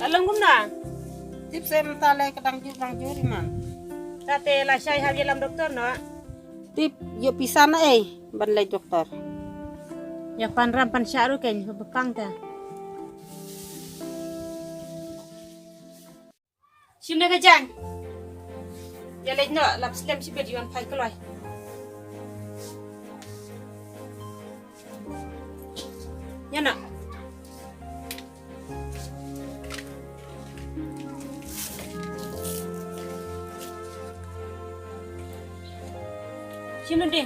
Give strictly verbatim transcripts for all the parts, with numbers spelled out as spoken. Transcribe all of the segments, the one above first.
Alang kumna. Tip se mynta lei ka dang jur dang jur i man. Tate la shai hap ïalam doktor noh. Tip ïoh pisa na ei ban leit doktor. Ïa pan ram pan shah ruh kein ba pang ta. Shim na ka jang. Ïa leit noh lap slem shibit ïa wan phai kloi. Ïa noh. Shim na ding.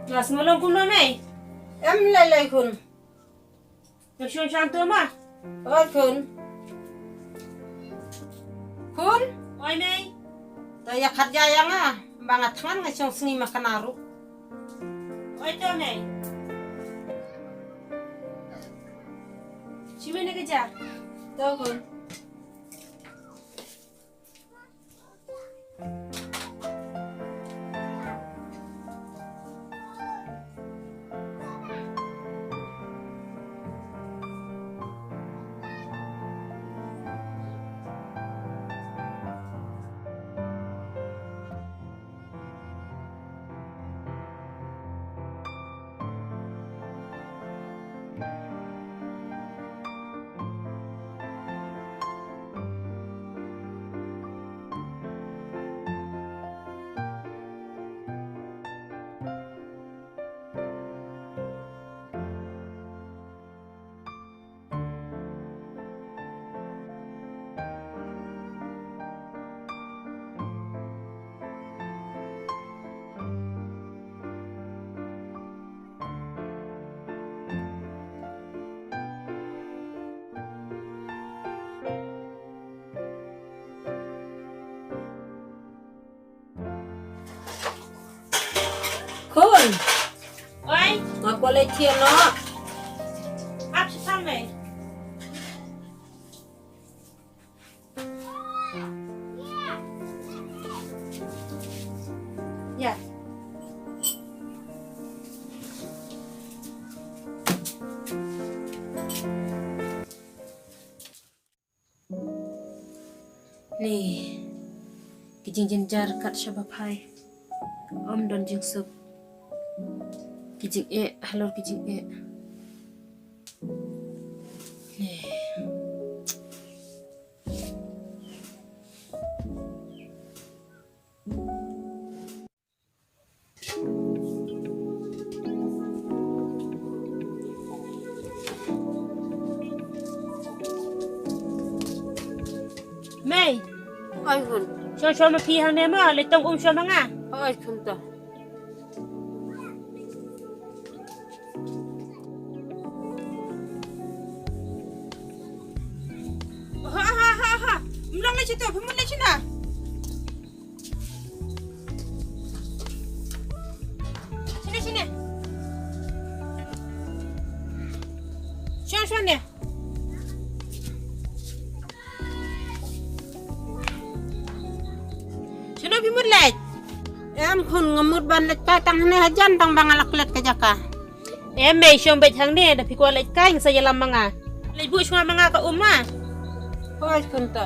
Nga sngewlong kumno mei? Em lei lei khun. Nga shong shang tu ma. Oi khun. Khun. Oi mei. To ïa khat ja ïa nga. Ba nga thngan nga shong sngi ma ka naru. Oi to mei. Shimei ne ka ja. To khun. Khun. Oi. Nga kwah leit thiah noh. Ap sha sam mei. Ïa. Ni ki jingjynjar kat shaba phai. Ym don jingsuk. Ki jingeh halor ki jingeh. Ni. Mei. Oi khun. Shong shong ma phi hangne ma, leit tong um shong ma nga. Oi khun to. Ha ha ha ha. Mlong leit shito, phi mut leit shina. Sini, sini. Shong, shong ne. Shano phi mut leit? Em khun, nga mut ban leit kai tang hane hajan tang ba nga la klet ka jaka. Em mei, shong beit hangne, da phi kwah leit kai sa ïalam ma nga. Leit buh shuwa ma nga ka um ma. Hooid khun to.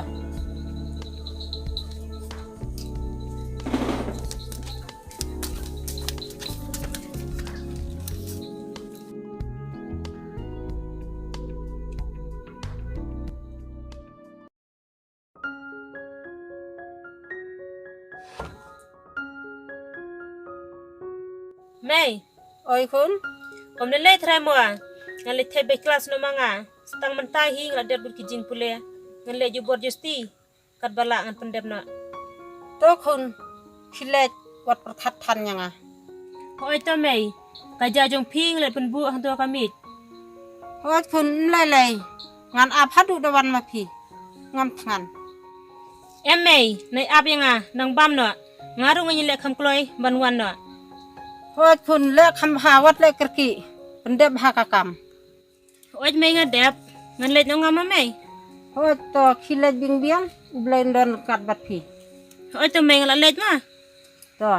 Mei. Oi khun. Kam lei lei trai mo. Ngan leit thep beit klas noh ma nga. Sa tang mynta hi nga la dep bad ki jingpule. Ngan leit ju bor justi. Katba lah ngan pyndep noh. To khun, phi leit wat pyrkhat than ïa nga. Hooid to mei. Ka jia jong phi nga leit pynbuh hangto ka miej. Hooid khun, ym lei lei. Ngan ap haduh da wan ma phi. Ngam thngan. Em mei, nai ap ïa nga, nang bam noh. Nga ruh ngan ïaleh kham kloi ban wan noh. Hooid khun, leh kham bha, wat leh kyrkieh. Pyndep bha ka kam. Hooid mei, nga dep. Ngan leit noh nga ma mei. Hooid to, khie leit biang biang. U Blei un don ryngkat bad phi. Hooid to mei, nga la leit ma. To.